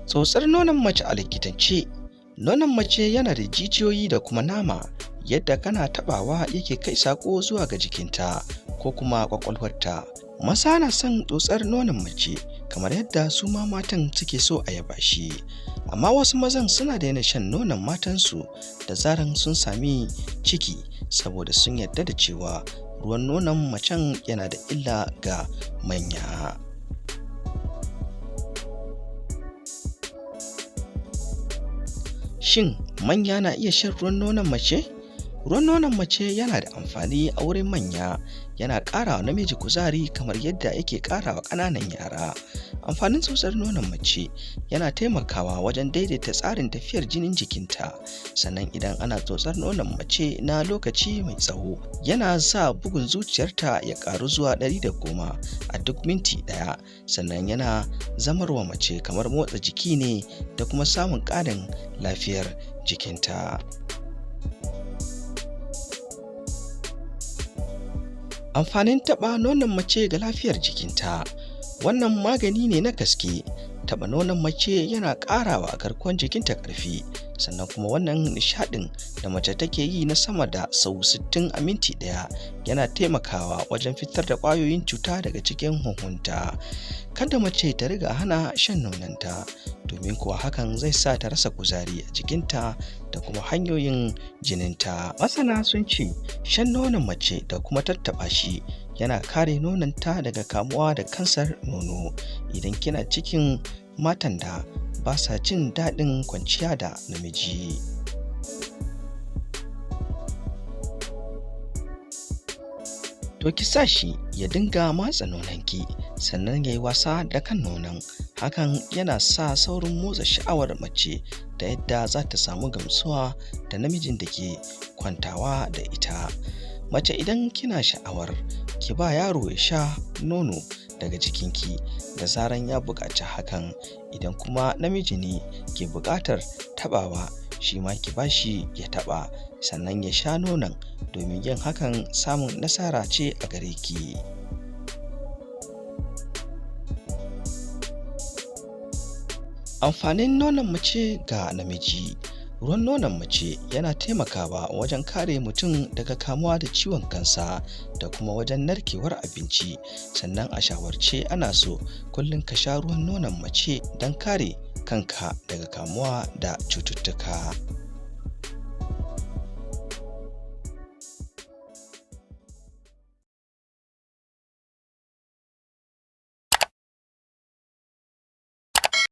Tsotsar nonon mace a likitance. Nonon mace yana da jijiyoyi da kuma nama, yadda kana taɓawa yake kai saƙo zuwa ga jikinta ko kuma ƙwaƙwalwarta. Maza na son tsotsar nonon mace kamar yadda su ma matan suke so a yaba shi. Amma wasu mazan suna daina shan nonon matansu da zaran sun sami ciki saboda sun yarda da cewa ruwan nonon macen yana da illa ga manya. Shin manya na iya shan ruwan nonon mace? Ruwan nonon mace yana da amfani a wurin manya, yana ƙara wa namiji kuzari kamar yadda yake ƙara wa ƙananan yara. Amfanin tsotsar nonon mace yana taimakawa wajen daidaita tsarin tafiyar jinin jikinta. Sannan idan ana tsotsar nonon mace na lokaci mai tsawo, yana sa bugun zuciyarta ya ƙaru zuwa 110 a duk minti ɗaya. Sannan yana zamarwa mace kamar motsa jiki ne da kuma samun ƙarin lafiyar jikinta. Amfanin taɓa nonon mace ga lafiyar jikinta. Wannan magani ne na gaske. Taɓa nonon mace yana ƙarawa garkuwar jikinta ƙarfi, sannan kuma wannan nishaɗin da mace take yi na sama da sau 60 a minti ɗaya yana taimakawa wajen fitar da ƙwayoyin cuta daga cikin huhunta. Kada mace ta riga hana shan nononta, domin kuwa hakan zai sa ta rasa kuzari a jikinta da kuma hanyoyin jininta. Masana sun ce shan nonon mace da kuma tattaɓa shi yana kare nononta daga kamuwa da kansar nono. Idan kina cikin matan da ba sa jin daɗin kwanciya da namiji, to ki sa shi ya dinga matsa nononki, sannan ya yi wasa da kan nonon. Hakan yana sa saurin motsa sha'awar mace ta yadda za ta samu gamsuwa da namijin da ke kwantawa da ita. Mace, idan kina sha'awar ki ba yaro ya sha nono daga jikinki da zaran ya buƙaci hakan, idan kuma namiji ne ke buƙatar taɓawa, shi ma ki bashi ya taɓa sannan ya sha nonon, domin yin hakan samun nasara ce a gare ki. Amfanin nonon mace ga namiji. Ruwan nonon mace yana taimakawa wajen kare mutum daga kamuwa da ciwon kansa da kuma wajen narkewar abinci. Sannan a shawarce ana so kullum ka sha ruwan nonon mace don kare kanka daga kamuwa da cututtuka.